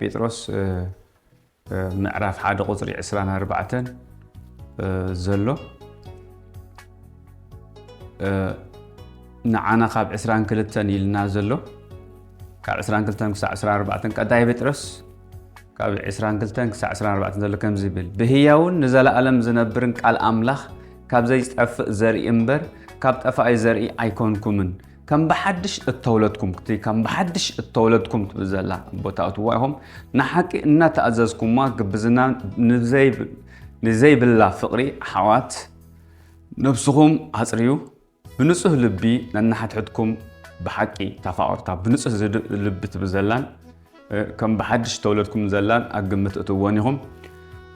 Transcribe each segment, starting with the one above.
ጴጥሮስ ምዕራፍ ሓደ ቁፅሪ ዕስራን ኣርባዕተን ዘሎ ንዓና ካብ ዕስራን ክልተን ኢልና ዘሎ ካብ ዕስራን ክልተን ክሳብ ዕስራን ኣርባዕተን ቀዳይ ጴጥሮስ ካብ ዕስራን ክልተን ክሳብ ዕስራን ኣርባዕተን ዘሎ ከምዚ ይብል፣ ብህያውን ንዘለኣለም ዝነብርን ቃል ኣምላኽ ካብ ዘይጠፍእ ዘርኢ እምበር ካብ ጠፋኢ ዘርኢ ኣይኮንኩምን። ከም ብሓድሽ እተወለድኩም፣ እቲ ከም ብሓድሽ እተወለድኩም ትብል ዘላ ቦታ እትዋ ኢኹም ንሓቂ እናተኣዘዝኩማ ግብዝና ንዘይብላ ፍቕሪ ሓዋት ነብስኹም ኣጽርዩ ብንጹህ ልቢ ነናሓትሕድኩም ብሓቂ ተፋቐሩታ ብንጹህ ልቢ ትብል ዘላን ከም ብሓድሽ ተወለድኩም ዘላን ኣብ ግምት እትወን ኢኹም።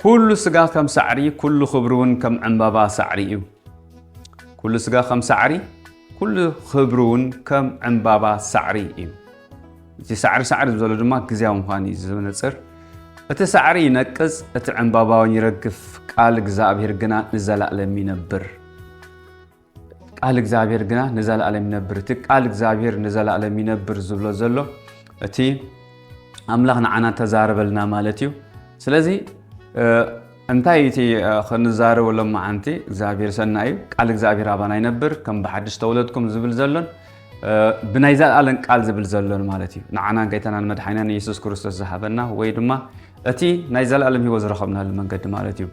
ኩሉ ስጋ ከም ሳዕሪ፣ ኩሉ ክብሪ እውን ከም ዕምባባ ሳዕሪ እዩ። ኩሉ ስጋ ከም ሳዕሪ፣ ኩሉ ክብሪ እውን ከም ዕምባባ ሳዕሪ እዩ። እቲ ሳዕሪ ሳዕሪ ዘሎ ድማ ግዜያዊ ምዃኑ እዩ ዝነጽር። እቲ ሳዕሪ ይነቅጽ፣ እቲ ዕምባባ እውን ይረግፍ፣ ቃል እግዚኣብሔር ግና ንዘላለም ይነብር። ቃል እግዚኣብሔር ግና ንዘላለም ይነብር። እቲ ቃል እግዚኣብሔር ንዘላለም ይነብር ዝብሎ ዘሎ እቲ ኣምላኽ ንዓና ተዛረበልና ማለት እዩ። ስለዚ እንታይ እቲ ክንዛረበሎም መዓንቲ እግዚኣብሔር ሰና እዩ። ቃል እግዚኣብሔር ኣባና ይነብር ከም ብሓድሽ ተወለድኩም ዝብል ዘሎን ብናይ ዘለኣለም ቃል ዝብል ዘሎን ማለት እዩ። ንዓና ጎይታናን መድሓኒናን ኢየሱስ ክርስቶስ ዝሃበና ወይ ድማ እቲ ናይ ዘለኣለም ህይወት ዝረኸብናሉ መንገዲ ማለት እዩ።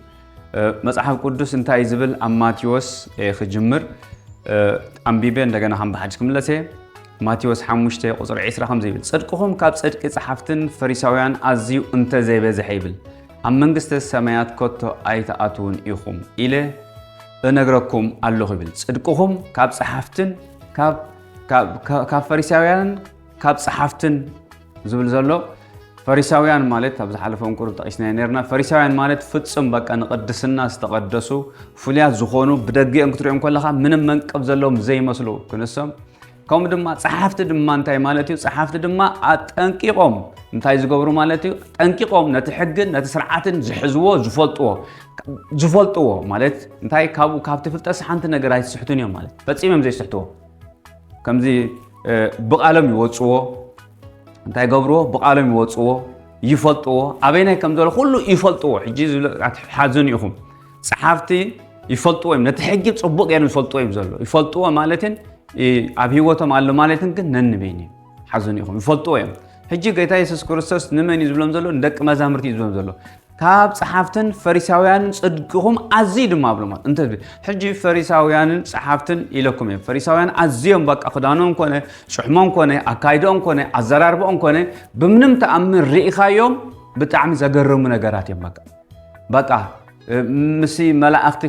መጽሓፍ ቅዱስ እንታይ ዝብል ኣብ ማቴዎስ ክጅምር ኣንቢበ እንደገና ከም ብሓድሽ ክምለሰ ማቴዎስ ሓሙሽተ ቁፅሪ ዕስራ ከምዚ ይብል፣ ጽድቅኹም ካብ ጽድቂ ጸሓፍትን ፈሪሳውያን ኣዝዩ እንተዘይበዝሐ ይብል፣ ኣብ መንግስተ ሰማያት ከቶ ኣይትኣትውን ኢኹም ኢለ እነግረኩም ኣለኹ ይብል። ጽድቅኹም ካብ ጸሓፍትን ካብ ፈሪሳውያንን ካብ ጸሓፍትን ዝብል ዘሎ ፈሪሳውያን ማለት ኣብ ዝሓለፈ እንቁርብ ጠቂስናዮ ነርና። ፈሪሳውያን ማለት ፍጹም በቃ ንቅድስና ዝተቀደሱ ፍሉያት ዝኾኑ ብደጊኦም ክትሪኦም ከለኻ ምንም መንቀብ ዘለዎም ዘይመስሉ ክንሶም ከምኡ ድማ ጸሓፍቲ ድማ እንታይ ማለት እዩ? ጸሓፍቲ ድማ ኣጠንቂቆም እንታይ ዝገብሩ ማለት እዩ? ጠንቂቆም ነቲ ሕግን ነቲ ስርዓትን ዝሕዝዎ ዝፈልጥዎ ዝፈልጥዎ ማለት እንታይ ካብኡ ካብቲ ፍልጠት ሓንቲ ነገር ኣይስሕቱን እዮም ማለት ፈጺሞም ዘይስሕትዎ ከምዚ ብቓሎም ይወፅዎ እንታይ ገብርዎ ብቓሎም ይወፅዎ ይፈልጥዎ ኣበይናይ ከም ዘሎ ኩሉ ይፈልጥዎ ሕጂ ሓዝን ኢኹም ፀሓፍቲ ይፈልጥዎ እዮም ነቲ ሕጊ ፅቡቅ ገይሮም ይፈልጥዎ እዮም ዘሎ ይፈልጥዎ ማለትን ኣብ ህይወቶም ኣሎ ማለትን ግን ነንበይን እዩ ሓዝን ኢኹም ይፈልጥዎ እዮም ሕጂ ጌታ የሱስ ክርስቶስ ንመን እዩ ዝብሎም ዘሎ ንደቂ መዛምርቲ እዩ ዝብሎም ዘሎ ካብ ጸሓፍትን ፈሪሳውያንን ጽድቅኹም ኣዝዩ ድማ ኣብሎም እንተ ሕጂ ፈሪሳውያንን ጸሓፍትን ኢለኩም እዮም ፈሪሳውያን ኣዝዮም በቃ ክዳኖም ኮነ ጭሕሞም ኮነ ኣካይዶም ኮነ ኣዘራርባኦም ኮነ ብምንም ተኣምር ርኢኻዮም ብጣዕሚ ዘገርሙ ነገራት እዮም በቃ በቃ ምስ መላእኽቲ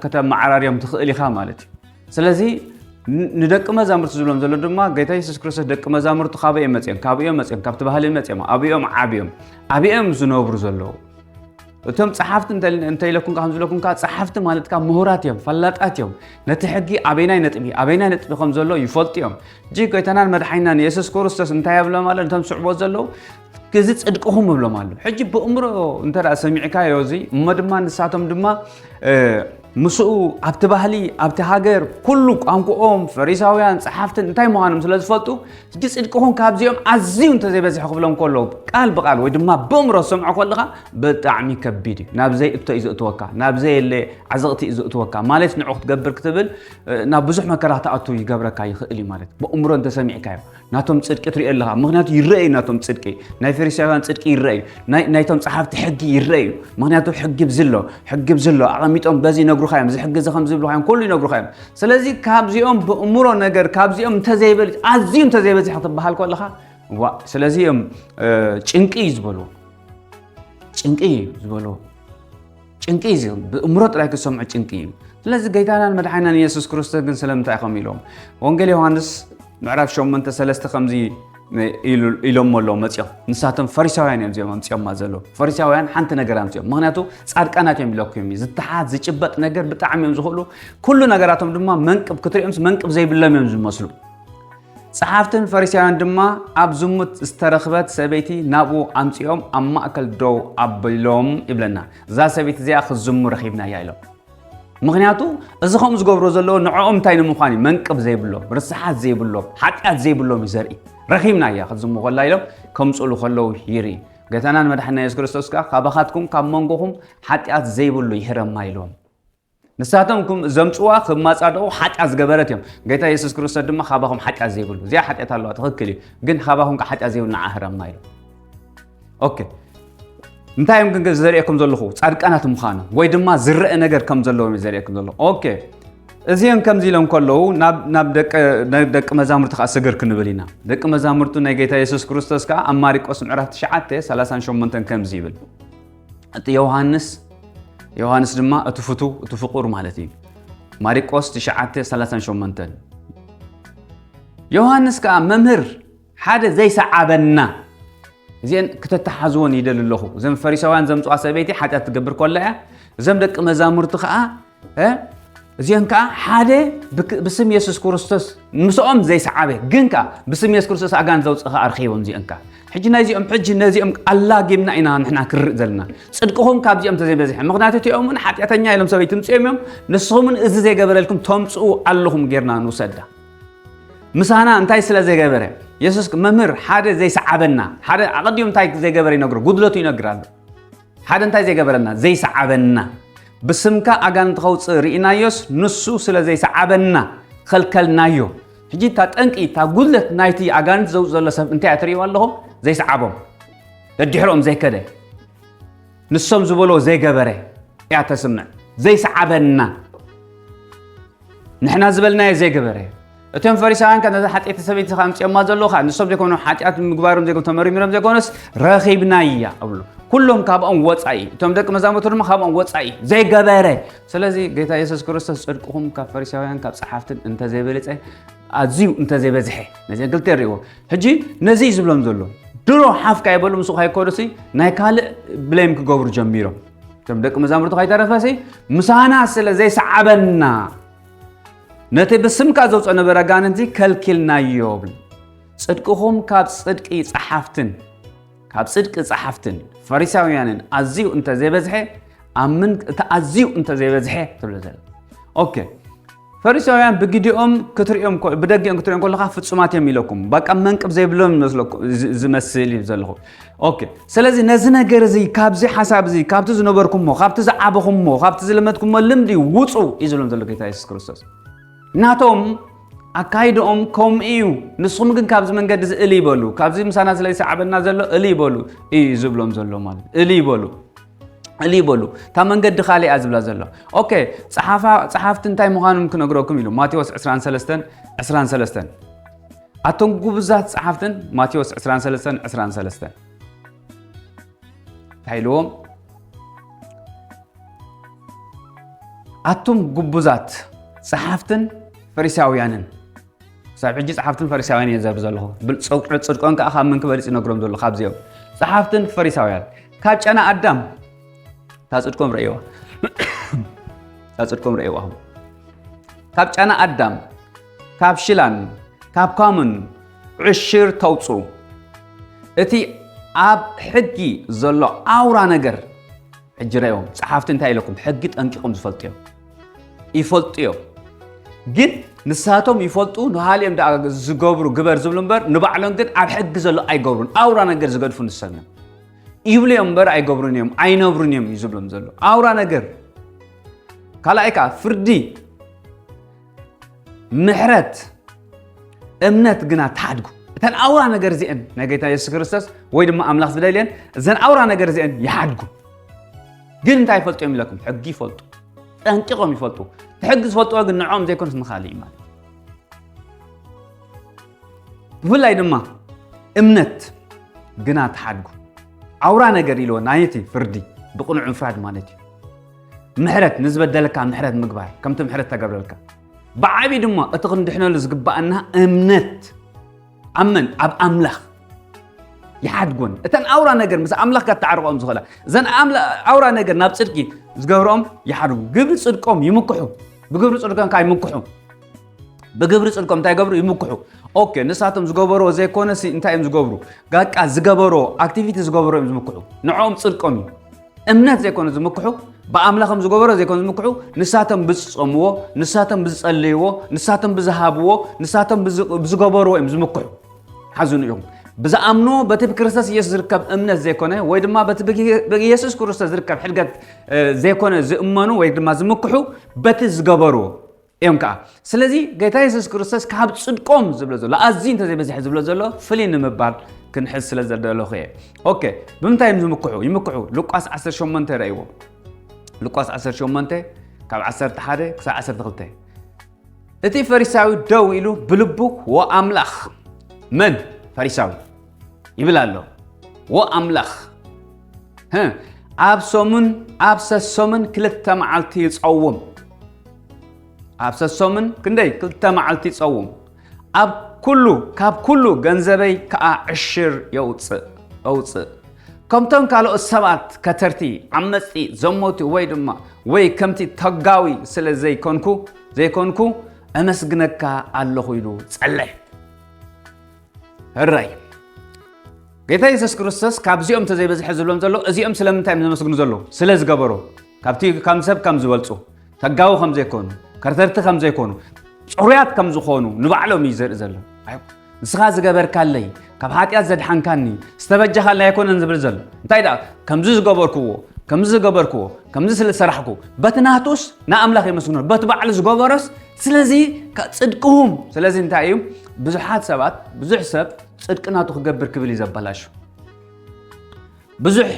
ከተመዓራርዮም ትኽእል ኢኻ ማለት እዩ ስለዚ ንደቂ መዛሙርቲ ዝብሎም ዘሎ ድማ ጌታ የሱስ ክርስቶስ ደቂ መዛሙርቱ ካበይ እዮም መፅኦም? ካብኡ እዮም መፅኦም፣ ካብቲ ባህሊ እዮም መፅኦም፣ ኣብኡ እዮም ዓብዮም፣ ኣብኡ እዮም ዝነብሩ ዘለዉ። እቶም ፀሓፍቲ እንተ ኢለኩም ከም ዝብለኩም ከዓ ፀሓፍቲ ማለት ከዓ ምሁራት እዮም፣ ፈላጣት እዮም። ነቲ ሕጊ ኣበይናይ ነጥቢ ኣበይናይ ነጥቢ ከም ዘሎ ይፈልጡ እዮም። እጂ ጎይታናን መድሓኒናን የሱስ ክርስቶስ እንታይ የብሎ ማለት ነቶም ዝስዕቦ ዘለዉ እዚ ጽድቅኹም እብሎም ኣሎ። ሕጂ ብእምሮ እንተ ደኣ ሰሚዕካዮ እዚ እሞ ድማ ንሳቶም ድማ ምስኡ ኣብቲ ባህሊ ኣብቲ ሃገር ኩሉ ቋንቋኦም ፈሪሳውያን ጸሓፍትን እንታይ ምዃኖም ስለ ዝፈልጡ ሕጂ ጽድቅኹም ካብዚኦም ኣዝዩ እንተዘይበዝሐ ክብሎም ከሎ ቃል ብቃል ወይ ድማ ብእምሮ ዝሰምዖ ከለኻ ብጣዕሚ ከቢድ እዩ ናብ ዘይእቶ እዩ ዘእትወካ ናብ ዘየለ ዓዘቕቲ እዩ ዘእትወካ ማለት ንዑ ክትገብር ክትብል ናብ ብዙሕ መከራ ክትኣቱ ይገብረካ ይኽእል እዩ ማለት ብእምሮ እንተሰሚዕካዮ ናቶም ጽድቂ ትሪኦ ኣለኻ ምኽንያቱ ይረኣዩ ናቶም ጽድቂ ናይ ፈሪሳውያን ጽድቂ ይረኣዩ ናይቶም ጸሓፍቲ ሕጊ ይረኣዩ ምኽንያቱ ሕጊ ብዝሎ ሕጊ ብዝሎ ኣቐሚጦም በዚ ይነግሩኻ እዮም እዚ ሕጊ እዚ ከም ዝብሉኻ እዮም ኩሉ ይነግሩኻ እዮም ስለዚ ካብዚኦም ብእምሮ ነገር ካብዚኦም እንተዘይበል ኣዝዩ እንተዘይበዝሕ ክትበሃል ከለኻ ዋ ስለዚ እዮም ጭንቂ እዩ ዝበልዎ ጭንቂ እዩ ዝበልዎ ጭንቂ እዩ ብእምሮ ጥራይ ክሰምዑ ጭንቂ እዩ ስለዚ ጎይታናን መድሓኒናን የሱስ ክርስቶስ ግን ስለምንታይ ከም ኢሎም ወንጌል ዮሃንስ ምዕራፍ ሸሞንተ ሰለስተ ከምዚ ኢሎሞ ኣለዉ መፂኦም ንሳቶም ፈሪሳውያን እዮም እዚኦም ኣምፅኦማ ዘለዉ ፈሪሳውያን ሓንቲ ነገር ኣምፅኦም ምክንያቱ ፃድቃናት እዮም ኢለኩም እዩ ዝተሓዝ ዝጭበጥ ነገር ብጣዕሚ እዮም ዝኽእሉ ኩሉ ነገራቶም ድማ መንቅብ ክትሪኦምስ መንቅብ ዘይብሎም እዮም ዝመስሉ ጸሓፍትን ፈሪሳውያን ድማ ኣብ ዝሙት ዝተረኽበት ሰበይቲ ናብኡ ኣምጺኦም ኣብ ማእከል ደው ኣቢሎም ይብለና። እዛ ሰበይቲ እዚኣ ክትዝሙ ረኺብናያ ኢሎም። ምኽንያቱ እዚ ከምኡ ዝገብሮ ዘለዎ ንዕኦም እንታይ ንምዃን እዩ መንቅብ ዘይብሎም፣ ርስሓት ዘይብሎም፣ ሓጢኣት ዘይብሎም እዩ ዘርኢ። ረኺብናያ ክትዝሙ ከላ ኢሎም ከምጽእሉ ከለዉ ይርኢ። ጎይታናን መድሓና የሱስ ክርስቶስ ከኣ ካባኻትኩም ካብ መንጎኹም ሓጢኣት ዘይብሉ ይህረማ ኢልዎም። ንሳቶም ክም ዘምጽዋ ክማጻደቑ ሓጢኣት ዝገበረት እዮም። ጎይታ የሱስ ክርስቶስ ድማ ካባኹም ሓጢኣት ዘይብሉ። እዚኣ ሓጢኣት ኣለዋ ትኽክል እዩ። ግን ካባኹም ከ ሓጢኣት ዘይብሉ ንዓ ህረማ ኢሉ። ኦኬ። እንታይ እዮም ግን ዘርእየኩም ዘለኹ? ጻድቃናት ምዃኖም ወይ ድማ ዝረአ ነገር ከም ዘለዎም እዩ ዘርእየኩም ዘለኹ። ኦኬ። እዚኦም ከምዚ ኢሎም ከለዉ ናብ ናብ ደቂ ናብ ደቂ መዛሙርቲ ከኣ ስግር ክንብል ኢና። ደቂ መዛሙርቱ ናይ ጎይታ የሱስ ክርስቶስ ከኣ ኣብ ማርቆስ ምዕራፍ ትሽዓተ ሰላሳን ሸሞንተን ከምዚ ይብል። እቲ ዮሃንስ ዮሃንስ ድማ እቲ ፍቱ እቲ ፍቁር ማለት እዩ። ማርቆስ ትሽዓተ ሰላሳን ሸሞንተን ዮሃንስ ከኣ መምህር ሓደ ዘይሰዓበና እዚአን ክተተሓዝወን ይደሊ ኣለኹ። እዞም ፈሪሳውያን ዘምጽዋ ሰበይቲ ሓጢኣት ትገብር ኮላ እያ። እዞም ደቂ መዛሙርቲ ከኣ እ እዚአን ከኣ ሓደ ብክ- ብስም የሱስ ክርስቶስ ምስኦም ዘይሰዓበ ግን ከኣ ብስም የሱስ ክርስቶስ ኣጋንንት ዘውፅእ ከኣ ኣርኪቦም እዚአን ከኣ ሕጂ ናይዚኦም ሕጂ ነዚኦም ኣላጊብና ኢና ንሕና ክርእ ዘለና። ጽድቅኹም ካብዚኦም ተዘይበዝሐ ምክንያቱ እቲኦም እውን ሓጢኣተኛ ኢሎም ሰበይቲ ምፅኦም እዮም። ንስኹም እውን እዚ ዘይገበረልኩም ተምፅኡ ኣለኹም ጌርና ንውሰዳ። ምሳና እንታይ ስለ ዘይገበረ የሱስ መምህር ሓደ ዘይሰዓበና ሓደ ኣቐዲሙ እንታይ ዘይገበረ ይነግሮ ጉድለቱ ይነግር ኣሎ። ሓደ እንታይ ዘይገበረና ዘይሰዓበና ብስምካ ኣጋንንቲ ከውፅእ ርኢናዮስ ንሱ ስለ ዘይሰዓበና ከልከልናዮ። ሕጂ እታ ጠንቂ እታ ጉድለት ናይቲ ኣጋንንቲ ዘውፅ ዘሎ ሰብ እንታይ እያ ትርእይዋ ኣለኹም? ዘይሰዓቦም ደድሕሮም ዘይከደ ንሶም ዝበሎ ዘይገበረ እያ ተስምዕ። ዘይሰዓበና ንሕና ዝበልናዮ ዘይገበረ እቶም ፈሪሳውያን ከ ነዛ ሓጢኣቲ ሰበይቲ ከ ኣምፅኦማ ዘለዉ ከ ንሶም ዘይኮኑ ሓጢኣት ምግባሮም ዘይኮኑ ተመርሚሮም ዘይኮኑስ ረኺብናያ ኣብሉ። ኩሎም ካብኦም ወፃኢ እቶም ደቂ መዛሙርቱ ድማ ካብኦም ወፃኢ ዘይገበረ። ስለዚ ጌታ የሱስ ክርስቶስ ጽድቅኹም ካብ ፈሪሳውያን ካብ ጸሓፍትን እንተዘይበለጸ ኣዝዩ እንተዘይበዝሐ ነዚአን ክልተ ይርእዎ። ሕጂ ነዚ እዩ ዝብሎም ዘሎ ድሮ ሓፍ ካይበሉ ምስ ካይኮዱሲ ናይ ካልእ ብሌም ክገብሩ ጀሚሮም። እቶም ደቂ መዛሙርቱ ካይተረፈሲ ምሳና ስለ ዘይሰዓበና ነቲ ብስምካ ዘውፅኦ ነበረ ኣጋንንቲ ከልኪልናዮ ብል። ጽድቅኹም ካብ ጽድቂ ጸሓፍትን ካብ ጽድቂ ጸሓፍትን ፈሪሳውያንን ኣዝዩ እንተ ዘይበዝሐ ኣብ ምን እቲ ኣዝዩ እንተ ዘይበዝሐ ትብሎ ዘለ ኦኬ ፈሪሳውያን ብግዲኦም ክትሪኦም ብደጊኦም ክትሪኦም ከለካ ፍጹማት እዮም ኢለኩም በቃ መንቅብ ዘይብሎም ይመስለኩም ዝመስል እዩ ዘለኹ ኦኬ ስለዚ ነዚ ነገር እዚ ካብዚ ሓሳብ እዚ ካብቲ ዝነበርኩሞ ካብቲ ዝዓበኹሞ ካብቲ ዝለመድኩሞ ልምዲ ውጹ እዩ ዝብሎም ዘሎ ጌታ የሱስ ክርስቶስ ናቶም ኣካይድኦም ከምኡ እዩ ንስኹም ግን ካብዚ መንገዲ እዚ እል ይበሉ ካብዚ ምሳና ስለ ዝሰዓበና ዘሎ እል ይበሉ እዩ ዝብሎም ዘሎ ማለት እል ይበሉ እል ይበሉ እታ መንገዲ ካሊእ እያ ዝብላ ዘሎ ኦኬ ጸሓፍቲ እንታይ ምዃኖም ክነግረኩም ኢሉ ማቴዎስ ዕስራን ሰለስተን ዕስራን ሰለስተን ኣቶም ጉብዛት ጸሓፍትን ማቴዎስ ዕስራን ሰለስተን ዕስራን ሰለስተን እንታይ ኢልዎም ኣቱም ጉቡዛት ጸሓፍትን ፈሪሳውያንን ሳብ ሕጂ ጸሓፍትን ፈሪሳውያን እየ ዘርብ ዘለኹ ጽድቆን ከዓ ካብ ምን ክበልጽ ይነግሮም ዘሎ ካብዚኦም ጸሓፍትን ፈሪሳውያን ካብ ጨና ኣዳም እታ ጽድቆም ረእይዋ እታ ጽድቆም ረእይዋ ካብ ጨና ኣዳም ካብ ሽላን ካብ ካሙን ዕሽር ተውጹ እቲ ኣብ ሕጊ ዘሎ ኣውራ ነገር ሕጂ ረእዮም ጸሓፍቲ እንታይ ኢለኩም ሕጊ ጠንቂቖም ዝፈልጡ እዮም ይፈልጡ እዮም ግን ንሳቶም ይፈልጡ ንሃሊኦም ደኣ ዝገብሩ ግበር ዝብሉ እምበር ንባዕሎም ግን ኣብ ሕጊ ዘሎ ኣይገብሩን ኣውራ ነገር ዝገድፉ ንሶም እዮም ይብሉ እዮም እምበር ኣይገብሩን እዮም ኣይነብሩን እዮም እዩ ዝብሎም ዘሎ ኣውራ ነገር ካልኣይ ከዓ ፍርዲ ምሕረት እምነት ግና ትሓድጉ እተን ኣውራ ነገር እዚአን ናይ ጌታ የሱስ ክርስቶስ ወይ ድማ ኣምላኽ ዝደልየን እዘን ኣውራ ነገር እዚአን ይሓድጉ ግን እንታይ ይፈልጡ እዮም ኢለኩም ሕጊ ይፈልጡ ጠንቂቖም ይፈልጡ እቲ ሕጊ ዝፈልጥዎ ግን ንዕኦም ዘይኮነስ ንኻልእ እዩ ማለት ብፍላይ ድማ እምነት ግና ትሓድጉ ኣውራ ነገር ኢልዎ ናይቲ ፍርዲ ብቕኑዕ ምፍራድ ማለት እዩ ምሕረት ንዝበደለካ ምሕረት ምግባር ከምቲ ምሕረት ተገብረልካ ብዓብዪ ድማ እቲ ክንድሕነሉ ዝግባኣና እምነት ኣመን ኣብ ኣምላኽ ይሓድጎን እተን ኣውራ ነገር ምስ ኣምላኽ ከተዓርቆም ዝኽእላ እዘን ኣውራ ነገር ናብ ፅድቂ ዝገብሮም ይሓድጉ ግብሪ ፅድቆም ይምክሑ ብግብሪ ፅድቆም ከዓ ይምክሑ ብግብሪ ፅድቆም እንታይ ገብሩ ይምክሑ ኦኬ ንሳቶም ዝገበርዎ ዘይኮነሲ እንታይ እዮም ዝገብሩ ጋቃ ዝገበርዎ ኣክቲቪቲ ዝገበርዎ እዮም ዝምክሑ ንዕኦም ፅድቆም እዩ እምነት ዘይኮነ ዝምክሑ ብኣምላኽም ዝገበሮ ዘይኮነ ዝምክሑ ንሳቶም ብዝፀምዎ ንሳቶም ብዝፀለይዎ ንሳቶም ብዝሃብዎ ንሳቶም ብዝገበርዎ እዮም ዝምክሑ ሓዙን እዮም ብዝኣምኑ በቲ ብክርስቶስ ኢየሱስ ዝርከብ እምነት ዘይኮነ ወይ ድማ በቲ ብግ- ብኢየሱስ ክርስቶስ ዝርከብ ሕድገት እ፣ ዘይኮነ ዝእመኑ ወይ ድማ ዝምክሑ በቲ ዝገበርዎ እዮም ከዓ። ስለዚ ጌታ የሱስ ክርስቶስ ካብ ጽድቆም ዝብሎ ዘሎ ኣዝዩ እንተዘይበዝሐ ዝብሎ ዘሎ ፍልይ ንምባል ክንሕዝ ስለ ዘደለኹ እየ። ኦኬ፣ ብምንታይ እዮም ዝምክሑ? ይምክሑ። ሉቃስ ዓሰርተ ሸሞንተ ረእይዎ። ሉቃስ ዓሰርተ ሸሞንተ ካብ ዓሰርተ ሓደ ክሳብ ዓሰርተ ክልተ። እቲ ፈሪሳዊ ደው ኢሉ ብልቡ፣ "ወኣምላኽ"፣ መን? ፈሪሳዊ ይብል ኣሎ። "ወኣምላኽ፣ ህ፣ ኣብ ሰሙን፣ ኣብ ሰሶምን ክልተ መዓልቲ ይጸውም፣ ኣብ ሰሶምን ክንደይ? ክልተ መዓልቲ ይጸውም፣ ኣብ ኩሉ፣ ካብ ኩሉ ገንዘበይ ከኣ ዕሽር የውጽእ፣ የውጽእ። ከምቶም ካልኦት ሰባት ከተርቲ፣ ዓመጽቲ፣ ዘሞቲ ወይ ድማ ወይ ከምቲ ተጋዊ ስለ ዘይኮንኩ፣ ዘይኮንኩ፣ እመስግነካ ኣለኹ" ኢሉ ጸለየ። ሕራይ። ጌታ የሱስ ክርስቶስ ካብዚኦም እንተዘይበዝሐ ዝብሎም ዘሎ፣ እዚኦም ስለምንታይ እዮም ዘመስግኑ ዘለዉ? ስለ ዝገበሩ። ካብቲ፣ ካብ ሰብ ከም ዝበልጹ፣ ተጋዊ ከም ዘይኮኑ፣ ከርተርቲ ከም ዘይኮኑ፣ ጽሩያት ከም ዝኾኑ ንባዕሎም እዩ ዘርኢ ዘሎ። ኣይ፣ "ንስኻ ዝገበርካለይ፣ ካብ ሓጢኣት ዘድሓንካኒ፣ ዝተበጀኻለይ ኣይኮነን" ዝብል ዘሎ። እንታይ ደኣ፣ ከምዚ ዝገበርክዎ፣ ከምዚ ዝገበርክዎ፣ ከምዚ ስለ ዝሰራሕኩ፣ በቲ ናቱስ ንኣምላኽ የመስግኖ፣ በቲ ባዕሉ ዝገበሮስ፣ ስለዚ ከ-፣ ጽድቅሁም። ስለዚ እንታይ እዩ? ብዙሓት ሰባት፣ ብዙሕ ሰብ ጽድቂ ናቱ ክገብር ክብል እዩ ዘበላሹ። ብዙሕ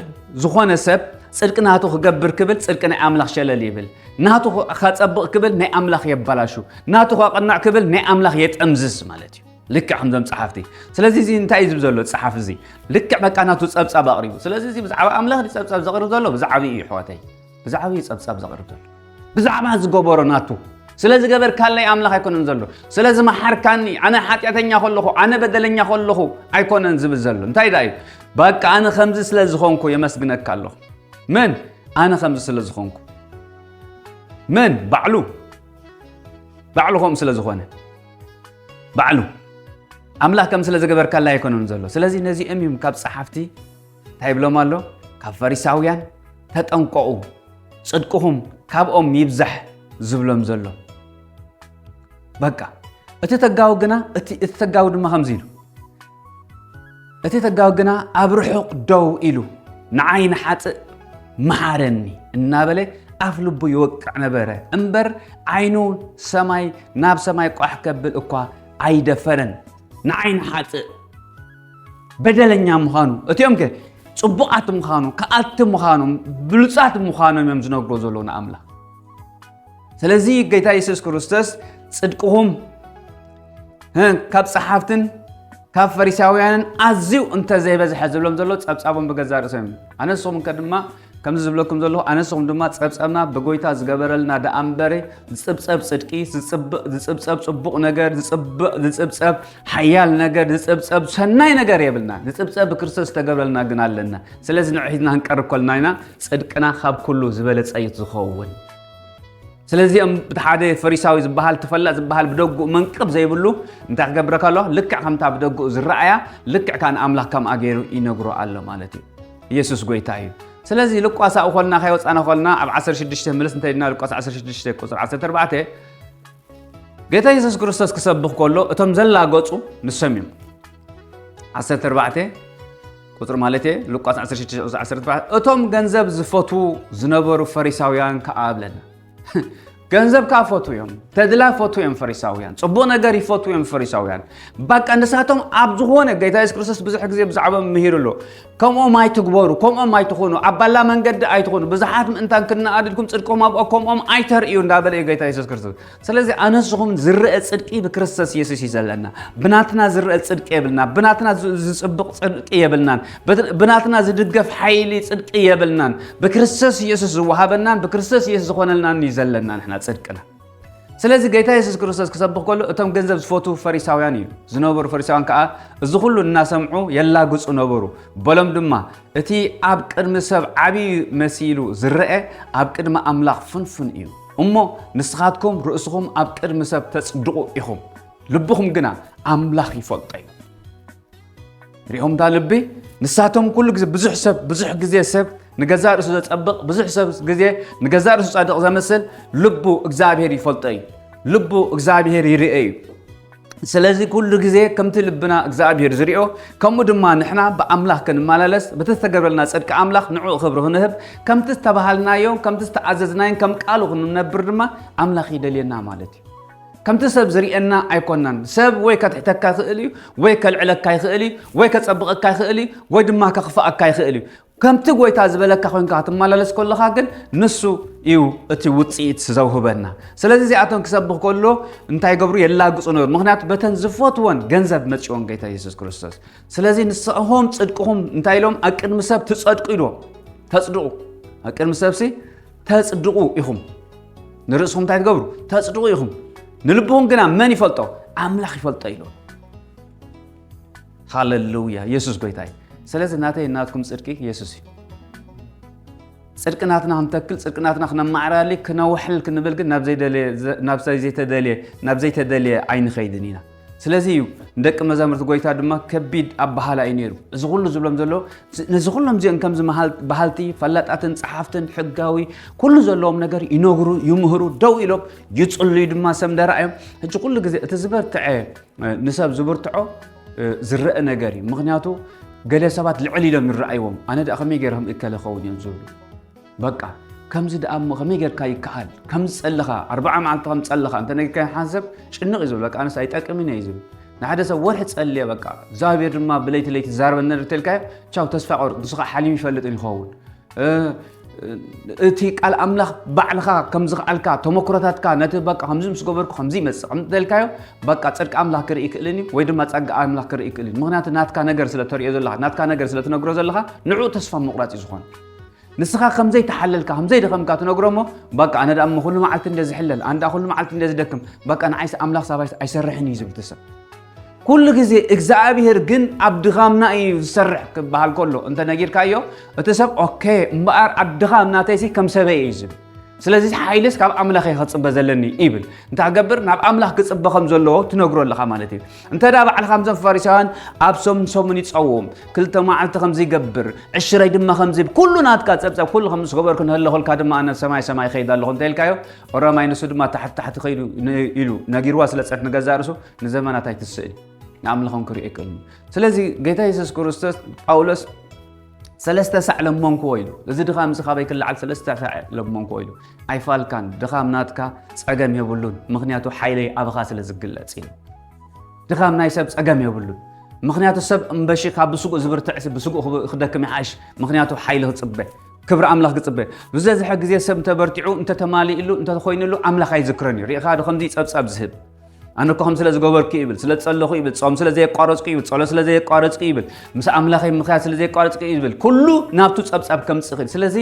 ዝኾነ ሰብ ጽድቂ ናቱ ክገብር ክብል ጽድቂ ናይ ኣምላኽ ሸለል ይብል። ናቱ ከ-፣ ከጸብቕ ክብል ናይ ኣምላኽ የበላሹ። ናቱ ከቕንዕ ክብል ናይ ኣምላኽ የጠምዝዝ ማለት እዩ። ልክዕ ከምዞም ጸሓፍቲ። ስለዚ እዚ እንታይ እዩ ዝብል ዘሎ ጸሓፊ እዚ? ልክዕ በቃ ናቱ ጸብጻብ ኣቕሪቡ። ስለዚ እዚ ብዛዕባ ኣምላኽ ድዩ ጸብጻብ ዘቕርብ ዘሎ? ብዛዕባ እዩ ኣሕዋተይ። ብዛዕባ እዩ ጸብጻብ ዘቕርብ ዘሎ። ብዛዕባ ዝገበሮ ናቱ። ስለ ዝገበርካለይ ኣምላኽ ኣይኮነን ዘሎ። ስለ ዝመሓርካኒ፣ ኣነ ሓጢኣተኛ ከለኹ፣ ኣነ በደለኛ ከለኹ ኣይኮነን ዝብል ዘሎ። እንታይ ደኣ እዩ? በቃ ኣነ ከምዚ ስለ ዝኾንኩ የመስግነካ ኣለኹ። መን? ኣነ ከምዚ ስለ ዝኾንኩ። መን? ባዕሉ። ባዕሉ ከምኡ ስለ ዝኾነ። ባዕሉ። ኣምላኽ ከም ስለ ዝገበርካለይ ኣይኮነን ዘሎ። ስለዚ ነዚኦም እዮም ካብ ጸሓፍቲ እንታይ ይብሎም ኣሎ? ካብ ፈሪሳውያን ተጠንቀቑ፣ ጽድቅኹም ካብኦም ይብዛሕ ዝብሎም ዘሎ። በቃ፣ እቲ ተጋዊ ግና፣ እቲ፣ እቲ ተጋዊ ድማ ከምዚ ኢሉ፣ እቲ ተጋዊ ግና ኣብ ርሑቕ ደው ኢሉ፣ "ንዓይ ንሓጥእ መሃረኒ" እናበለ ኣፍ ልቡ ይወቅዕ ነበረ እምበር፣ ዓይኑ ሰማይ፣ ናብ ሰማይ ቋሕ ከብል እኳ ኣይደፈረን። ንዓይ ንሓጥእ በደለኛ ምዃኑ፣ እቲኦም ከ ጽቡቓት ምዃኑ፣ ከኣልቲ ምዃኖም፣ ብሉጻት ምዃኖም እዮም ዝነግሮ ዘለዉ ንኣምላኽ። ስለዚ ጌታ የሱስ ክርስቶስ ጽድቅኹም፣ እ፣ ካብ ጸሓፍትን ካብ ፈሪሳውያንን ኣዝዩ እንተ ዘይበዝሐ ዝብሎም ዘሎ ጸብጻቦም ብገዛእ ርእሶም እዮም። ኣነ ንስኹም ከ ድማ ከምዚ ዝብለኩም ዘለኹ፣ ኣነ ንስኹም ድማ ጸብጻብና ብጎይታ ዝገበረልና ደኣ እምበረ፣ ዝጽብጸብ ጽድቂ፣ ዝጽብ-፣ ዝጽብጸብ ጽቡቕ ነገር፣ ዝጽብ-፣ ዝጽብጸብ ሓያል ነገር፣ ዝጽብጸብ ሰናይ ነገር የብልና። ዝጽብጸብ ብክርስቶስ ዝተገብረልና ግን ኣለና። ስለዚ ንዑ ሒዝና ክንቀርብ ከለና ኢና ጽድቅና ካብ ኩሉ ዝበለጸ እዩ ዝኸውን። ስለዚ እም፣ እቲ ሓደ ፈሪሳዊ ዝበሃል፣ እቲ ፈላጥ ዝበሃል ብደግኡ መንቅብ ዘይብሉ እንታይ ክገብረካ ኣሎ? ልክዕ ከምታ ብደግኡ ዝረኣያ፣ ልክዕ ከኣ ንኣምላኽ ከምኣ ገይሩ ይነግሮ ኣሎ ማለት እዩ። ኢየሱስ ጎይታ እዩ። ስለዚ ሉቃስ ኣብኡ ከልና፣ ከይወጻና ከልና፣ ኣብ ዓሰርተ ሽዱሽተ ምልስ እንተ ኢልና፣ ሉቃስ ዓሰርተ ሽዱሽተ ቁጽሪ ዓሰርተ ኣርባዕተ፣ ጌታ የሱስ ክርስቶስ ክሰብኽ ከሎ፣ እቶም ዘላገጹ ንሶም እዮም። ዓሰርተ ኣርባዕተ ቁጽሪ ማለት እየ፣ ሉቃስ ዓሰርተ ሽዱሽተ ቁጽሪ ዓሰርተ ኣርባዕተ፣ እቶም ገንዘብ ዝፈትዉ ዝነበሩ ፈሪሳውያን ከኣ ብለና። ገንዘብ ከኣ ፈትዉ እዮም፣ ተድላ ፈትዉ እዮም ፈሪሳውያን፣ ጽቡቕ ነገር ይፈትዉ እዮም ፈሪሳውያን። በቃ ንሳቶም ኣብ ዝኾነ፣ ጌታ የሱስ ክርስቶስ ብዙሕ ግዜ ብዛዕባኦም ምሂሩ ኣሎ። "ከምኦም ኣይትግበሩ፣ ከምኦም ኣይትኹኑ፣ ኣብ ባላ መንገዲ ኣይትኹኑ፣ ብዙሓት ምእንታን ክነኣድልኩም ጽድቆም ኣብኦ ከምኦም ኣይተርእዩ" እንዳበለ እዩ ጌታ የሱስ ክርስቶስ። ስለዚ ኣነ ንስኹም ዝረአ ጽድቂ ብክርስቶስ የሱስ እዩ ዘለና። ብናትና ዝረአ ጽድቂ የብልና፣ ብናትና ዝ-፣ ዝጽብቕ ጽድቂ የብልናን፣ በት-፣ ብናትና ዝድገፍ ሓይሊ ጽድቂ የብልናን። ብክርስቶስ የሱስ ዝወሃበናን ብክርስቶስ የሱስ ዝኾነልናን እዩ ዘለና ንሕና ጽድቅና። ስለዚ ጌታ የሱስ ክርስቶስ ክሰብኽ ከሎ እቶም ገንዘብ ዝፈትዉ ፈሪሳውያን እዩ ዝነበሩ። ፈሪሳውያን ከኣ እዚ ኩሉ እናሰምዑ የላግጹ ነበሩ። በሎም ድማ፣ "እቲ ኣብ ቅድሚ ሰብ ዓብዪ መሲሉ ዝረአ ኣብ ቅድሚ ኣምላኽ ፍንፉን እዩ። እሞ ንስኻትኩም ርእስኹም ኣብ ቅድሚ ሰብ ተጽድቑ ኢኹም፣ ልብኹም ግና ኣምላኽ ይፈልጦ እዩ።" ሪኦም እታ ልቢ፣ ንሳቶም ኩሉ ግዜ ብዙሕ ሰብ፣ ብዙሕ ግዜ ሰብ ንገዛእ ርእሱ ዘጸብቕ፣ ብዙሕ ሰብ ግዜ ንገዛእ ርእሱ ጻድቕ ዘመስል፣ ልቡ እግዚኣብሔር ይፈልጦ እዩ። ልቡ እግዚኣብሔር ይርኤ እዩ። ስለዚ ኩሉ ግዜ ከምቲ ልብና እግዚኣብሔር ዝሪኦ፣ ከምኡ ድማ ንሕና ብኣምላኽ ክንመላለስ፣ በቲ ዝተገብረልና ጽድቂ ኣምላኽ ንዕኡ ክብሪ ክንህብ፣ ከምቲ ዝተባሃልናዮ፣ ከምቲ ዝተኣዘዝናዮን ከም ቃሉ ክንነብር ድማ ኣምላኽ ይደልየና ማለት እዩ። ከምቲ ሰብ ዝርእየና ኣይኮናን። ሰብ ወይ ከትሕተካ ይኽእል እዩ፣ ወይ ከልዕለካ ይኽእል እዩ፣ ወይ ከጸብቐካ ይኽእል እዩ፣ ወይ ድማ ከኽፍኣካ ይኽእል እዩ። ከምቲ ጎይታ ዝበለካ ኮይንካ ክትመላለስ ከለኻ ግን ንሱ እዩ እቲ ውጽኢት ዘውህበና። ስለዚ እዚኣቶም ክሰብኽ ከሎ እንታይ ይገብሩ? የላግጹ ነበሩ። ምኽንያቱ በተን ዝፈትወን ገንዘብ መጺዎም ጎይታ የሱስ ክርስቶስ። ስለዚ ንስኹም ጽድቅኹም እንታይ ኢሎም? ኣብ ቅድሚ ሰብ ትጸድቁ ኢልዎም። ተጽድቑ። ኣብ ቅድሚ ሰብሲ ተጽድቑ ኢኹም። ንርእስኹም እንታይ ትገብሩ? ተጽድቑ ኢኹም። ንልብኹም ግና መን ይፈልጦ? ኣምላኽ ይፈልጦ ኢልዎም። ሃሌሉያ፣ የሱስ ጎይታ እዩ። ስለዚ ናተይ ናትኩም ጽድቂ የሱስ እዩ። ጽድቂ ናትና ክንተክል፣ ጽድቂ ናትና ክነማዕራሊ፣ ክነውሕል ክንብል ግን ናብ ዘይደልየ፣ ናብ ዘይተደልየ፣ ናብ ዘይተደልየ ኣይንኸይድን ኢና። ስለዚ እዩ ንደቂ መዛሙርቲ ጎይታ ድማ ከቢድ ኣበሃላ እዩ ነይሩ። እዚ ኩሉ ዝብሎም ዘሎ፣ ነዚ ኩሎም እዚኦም ከምዚ መሃል-፣ በሃልቲ፣ ፈላጣትን ጸሓፍትን፣ ሕጋዊ፣ ኩሉ ዘለዎም ነገር ይነግሩ፣ ይምህሩ፣ ደው ኢሎም ይጽልዩ ድማ ሰም ደራእዮም። ሕጂ ኩሉ ግዜ እቲ ዝበርትዐ፣ ንሰብ ዝብርትዖ፣ ዝረአ ነገር እዩ። ምኽንያቱ ገለ ሰባት ልዕል ኢሎም ይረኣይዎም። ኣነ ደኣ ከመይ ገይረ ከም እከለ ኸውን እዮም ዝብሉ። በቃ ከምዚ ደኣ እሞ ከመይ ጌርካ ይከኣል? ከምዚ ጸለኻ፣ ኣርብዓ መዓልቲ ከም ጸለኻ እንተ ነጊርካዮ ሓደ ሰብ ጭንቕ እዩ ዝብል። በቃ ኣነስ ኣይጠቅምን እዩ ዝብል። ንሓደ ሰብ ወርሒ ጸልየ በቃ እግዚኣብሔር ድማ ብለይቲ ለይቲ ይዛረበኒ ነይሩ እንተልካዮ ቻው ተስፋ ቆርጥ። ንሱ ኸዓ ሓሊሙ ይፈልጥን ይኸውን። እ፣ እቲ ቃል ኣምላኽ ባዕልኻ ከም ዝኸኣልካ ተመክሮታትካ ነቲ በቃ ከምዚ ምስ ገበርኩ ከምዚ ይመጽእ ከም እንተልካዮ በቃ ጽድቂ ኣምላኽ ክርኢ ይክእልን እዩ ወይ ድማ ጸጋ ኣምላኽ ክርኢ ይክእልን እዩ። ምኽንያቱ ናትካ ነገር ስለ ተርእዮ ዘለኻ፣ ናትካ ነገር ስለ ትነግሮ ዘለኻ ንዕኡ ተስፋ ምቑራጽ እዩ ዝኾን። ንስኻ ከም ዘይተሓለልካ፣ ከም ዘይደኸምካ ትነግሮ እሞ፣ በቃ ኣነ ደኣ እሞ ኩሉ መዓልቲ እንደ ዝሕለል፣ ኣነ ደኣ ኩሉ መዓልቲ እንደ ዝደክም፣ በቃ ንዓይስ ኣምላኽ ሳባይስ ኣይሰርሕን እዩ ዝብል እቲ ሰብ። ኩሉ ግዜ እግዚኣብሔር ግን ኣብ ድኻምና እዩ ዝሰርሕ ክበሃል ከሎ እንተ ነጊርካዮ፣ እቲ ሰብ ኦኬ እምበኣር ኣብ ድኻም ናተይሲ ከም ሰበይ እዩ ዝብል። ስለዚ ሓይልስ ካብ ኣምላኽ እየ ክጽበ ዘለኒ ይብል። እንታይ ክገብር? ናብ ኣምላኽ ክጽበ ከም ዘለዎ ትነግሮ ኣለኻ ማለት እዩ። እንተ ደኣ ባዕልኻ ከምዞም ፈሪሳውያን ኣብ ሰሙን ሰሙን ይጸውም፣ ክልተ መዓልቲ ከምዚ ይገብር፣ ዕሽረይ ድማ ከምዚ ይብ-፣ ኩሉ ናትካ ጸብጸብ፣ ኩሉ ከም ዝገበርኩ ንህለኹልካ ድማ ኣነ ሰማይ ሰማይ ይኸይድ ኣለኹ እንተ ኢልካዮ፣ ኦሮማይ ንሱ ድማ ታሕቲ ታሕቲ ከይዱ ን-፣ ኢሉ ነጊርዋ ስለ ጸንሐ ንገዛእ ርእሱ ንዘመናት ኣይትስእን። ንኣምላኾም ክሪኦ ኣይክእልን። ስለዚ ጌታ የሱስ ክርስቶስ ጳውሎስ ሰለስተ ሳዕ ለመንክዎ ኢሉ። እዚ ድኻም እዚ ካበይ ክለዓል ሰለስተ ሳዕ ለመንክዎ ኢሉ። ኣይፋልካን፣ ድኻም ናትካ ጸገም የብሉን፣ ምኽንያቱ ሓይለይ ኣብኻ ስለ ዝግለጽ ኢሉ። ድኻም ናይ ሰብ ጸገም የብሉን። ምኽንያቱ ሰብ እምበሺ ካብ ብስጉእ ዝብርትዕሲ ብስጉእ ክብ-፣ ክደክም ይሓይሽ፣ ምኽንያቱ ሓይሊ ክጽበ፣ ክብሪ ኣምላኽ ክጽበ። ብዝበዝሐ ግዜ ሰብ እንተበርቲዑ፣ እንተተማሊእሉ፣ እንተኾይኑሉ ኣምላኽ ኣይዝክሮን እዩ። ርኢኻ ዶ ከምዚ ጸብጻብ ዝህብ? ኣነ እኮ ከም ስለ ዝገበርኩ ይብል፣ ስለ ዝጸለኹ ይብል፣ ጾም ስለ ዘየቋረጽኩ ይብል፣ ጸሎት ስለ ዘየቋረጽኩ ይብል፣ ምስ ኣምላኸይ ምኽያድ ስለ ዘየቋረጽኩ ይብል፣ ኩሉ ናብቱ ጸብጻብ ከምጽእ ይኽእል። ስለዚ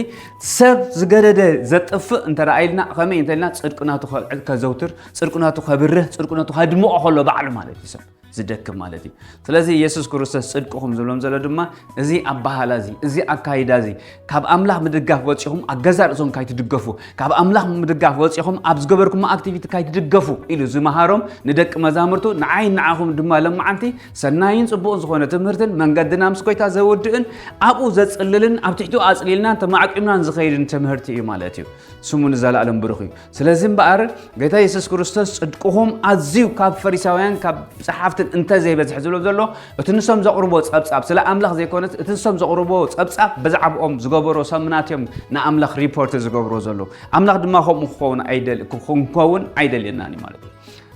ሰብ ዝገደደ ዘጥፍእ እንተ ደኣ ኢልና፣ ከመይ እንተ ኢልና፣ ጽድቂ ናቱ ከ-፣ ከዘውትር፣ ጽድቂ ናቱ ከብርህ፣ ጽድቂ ናቱ ከድምቖ ከሎ ባዕሉ ማለት እዩ ሰብ ዝደክም ማለት እዩ። ስለዚ የሱስ ክርስቶስ ጽድቅኹም ዝብሎም ዘሎ ድማ እዚ ኣበሃህላ እዚ፣ እዚ ኣካይዳ እዚ፣ ካብ ኣምላኽ ምድጋፍ ወጺኹም ኣብ ገዛእ ርእስኹም ካይትድገፉ፣ ካብ ኣምላኽ ምድጋፍ ወጺኹም ኣብ ዝገበርኩሞ ኣክቲቪቲ ካይትድገፉ ኢሉ ዝመሃሮም ንደቂ መዛሙርቱ፣ ንዓይን ንዓኹም ድማ ለማዓንቲ ሰናይን ጽቡቕን ዝኾነ ትምህርትን መንገድና ምስ ጎይታ ዘውድእን ኣብኡ ዘጽልልን ኣብ ትሕቲኡ ኣጽሊልናን ተማዕቂምናን ዝኸይድን ትምህርቲ እዩ ማለት እዩ። ስሙ ንዘለኣለም ብሩኽ እዩ። ስለዚ እምበኣር፣ ጌታ የሱስ ክርስቶስ ጽድቅኹም ኣዝዩ ካብ ፈሪሳውያን፣ ካብ ጸሓፍትን እንተ ዘይበዝሕ ዝብሎ ዘሎ፣ እቲ ንሶም ዘቕርቦ ጸብጻብ፣ ስለ ኣምላኽ ዘይኮነስ፣ እቲ ንሶም ዘቕርቦ ጸብጻብ ብዛዕባኦም ዝገበሮ ሰሙናት እዮም ንኣምላኽ ሪፖርት ዝገብሮ ዘለዉ። ኣምላኽ ድማ ከምኡ ክኸውን ኣይደል-፣ ክንከውን ኣይደልየናን እዩ ማለት እዩ።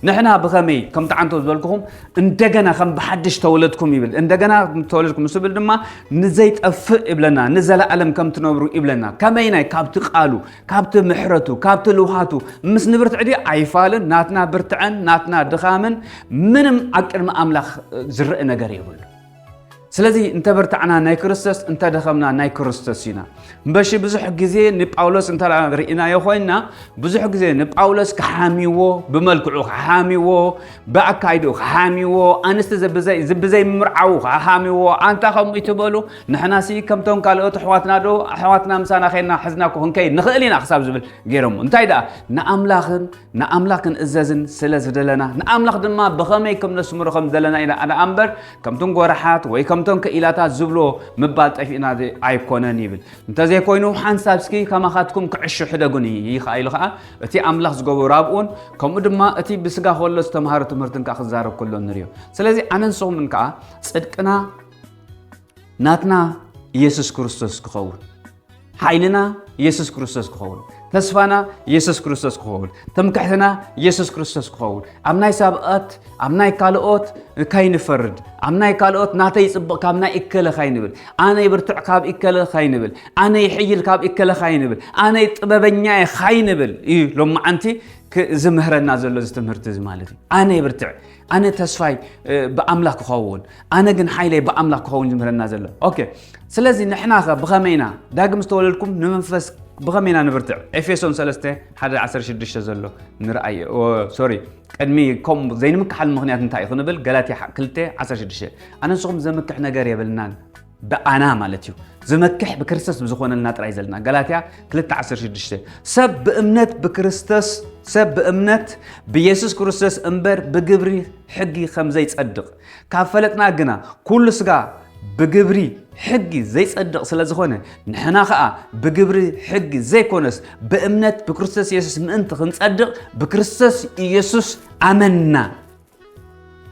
ንሕና ብኸመይ፣ ከምቲ ዓንቶ ዝበልኩኹም፣ እንደገና ከም ብሓድሽ ተወለድኩም ይብል። እንደገና ተወለድኩም ምስ ዝብል ድማ ንዘይጠፍእ ይብለና፣ ንዘለኣለም ከም ትነብሩ ይብለና። ከመይናይ? ካብቲ ቃሉ፣ ካብቲ ምሕረቱ፣ ካብቲ ልውሃቱ ምስ ንብርትዕ ድዩ? ኣይፋልን። ናትና ብርትዐን ናትና ድኻምን ምንም ኣብ ቅድሚ ኣምላኽ ዝረአ ነገር የብሉ። ስለዚ እንተ በርታዕና ናይ ክርስቶስ፣ እንተ ደኸምና ናይ ክርስቶስ ኢና። እምበሺ ብዙሕ ግዜ ንጳውሎስ እንተ ርኢናዮ ኮይንና፣ ብዙሕ ግዜ ንጳውሎስ ክሓምይዎ፣ ብመልክዑ ክሓምይዎ፣ ብኣካይድኡ ክሓምይዎ፣ ኣንስቲ ዝብዘይ-፣ ዝብዘይ ምምርዓዉ ክሓምይዎ፣ ኣንታ ከምኡ ይትበሉ፣ ንሕናሲ ከምቶም ካልኦት ኣሕዋትና ዶ፣ ኣሕዋትና ምሳና ኸይድና ሕዝና እኮ ክንከይድ ንኽእል ኢና ክሳብ ዝብል ገይሮሞ። እንታይ ደኣ? ንኣምላኽን ንኣምላኽ ክንእዘዝን ስለ ዝደለና፣ ንኣምላኽ ድማ ብኸመይ ከም ነስምሮ ከም ዘለና ኢና ደኣ እምበር፣ ከምቶም ጐራሓት ወይ ከም እቶም ክኢላታት ዝብሎ ምባል ጠፊእና ደ-፣ ኣይኮነን ይብል። እንተዘይኮይኑ ሓንሳብ እስኪ ከማኻትኩም ክዕሹ ሕደጉኒ ይኸኣሉ ኸዓ እቲ ኣምላኽ ዝገበሮ ኣብኡን ከምኡ ድማ እቲ ብስጋ ከሎ ዝተምሃረ ትምህርትን ከኣ ክዛረብ ከሎ ንሪኦ። ስለዚ ኣነ ንስኹምን ከኣ ጽድቅና ናትና ኢየሱስ ክርስቶስ ክኸውን፣ ሓይልና ኢየሱስ ክርስቶስ ክኸውን፣ ተስፋና ኢየሱስ ክርስቶስ ክኸውን፣ ትምክሕትና ኢየሱስ ክርስቶስ ክኸውን፣ ኣብ ናይ ሳብኣት ኣብ ናይ ካልኦት ከይንፈርድ፣ ኣብ ናይ ካልኦት ናተይ ይጽብቕ ካብ ናይ እከለ ካይንብል፣ ኣነ ይብርትዕ ካብ እከለ ካይንብል፣ ኣነ ይሕይል ካብ እከለ ካይንብል፣ ኣነ ጥበበኛ እየ ካይንብል እዩ ሎማዓንቲ ክ-፣ ዝምህረና ዘሎ እዚ ትምህርቲ እዚ ማለት እዩ። ኣነ ይብርትዕ፣ ኣነ ተስፋይ፣ እ፣ ብኣምላኽ ክኸውን፣ ኣነ ግን ሓይለይ ብኣምላኽ ክኸውን ዝምህረና ዘሎ። ኦኬ፣ ስለዚ ንሕና ኸ ብኸመይ ኢና ዳግም ዝተወለድኩም ንመንፈስ ብኸመይ ኢና ንብርትዕ? ኤፌሶን ሰለስተ ሓደ ዓሰርተ ሽዱሽተ ዘሎ ንርኣዮ። ኦ፣ ሶሪ፣ ቅድሚ ከምኡ ዘይንምክሓል ምኽንያት እንታይ እዩ ክንብል፣ ገላትያ ክልተ ዓሰርተ ሽዱሽተ። ኣነ ንስኹም ዘምክሕ ነገር የብልናን፣ ብኣና ማለት እዩ። ዝመክሕ ብክርስቶስ ብዝኾነልና ጥራይ ዘለና። ገላትያ ክልተ ዓሰርተ ሽዱሽተ። ሰብ ብእምነት ብክርስቶስ፣ ሰብ ብእምነት ብኢየሱስ ክርስቶስ እምበር ብግብሪ ሕጊ ከም ዘይጸድቕ ካብ ፈለጥና ግና፣ ኩሉ ስጋ ብግብሪ ሕጊ ዘይጸድቕ ስለ ዝኾነ፣ ንሕና ኸኣ ብግብሪ ሕጊ ዘይኮነስ ብእምነት ብክርስቶስ ኢየሱስ ምእንቲ ክንጸድቕ ብክርስቶስ ኢየሱስ ኣመንና።